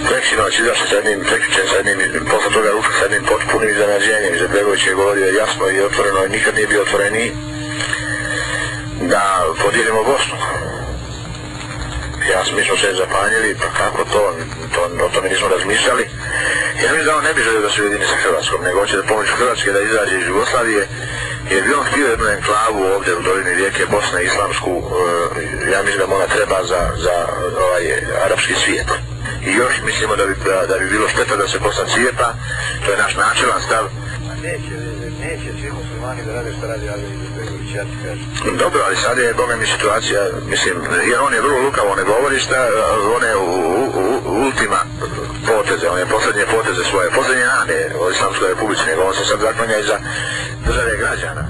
preksinoć izašli sa jednim, prekjučer sa jednim, posle toga rušli sa jednim potpunim iznenađenjem. Izetbegović je govorio jasno i otvoreno i nikad nije bio otvoreniji da podijelimo Bosnu. Mi smo se zapanjili, pa kako to, o tome nismo razmišljali. Jer mi da on ne bi želio da se ujedini sa Hrvatskom, nego hoće da pomoću Hrvatske da izađe iz Jugoslavije, jer bi on htio jednu enklavu ovdje u dolini rijeke Bosne, islamsku, ja mislim da mu ona treba za arapski svijet. I još mislimo da bi bilo šteta da se Bosna cijepa, to je naš načelan stav. Neće svi muslimani da rade šta radi Ali Izetbegović, ja ti kažem. Dobro, ali sad je bome mi situacija, mislim, jer on je vrlo lukavo, ne govori šta, on je ultima poteze, on je posljednje poteze svoje, posljednje nade o Islamskoj republici, nego on se sad zaklanja iza države građana.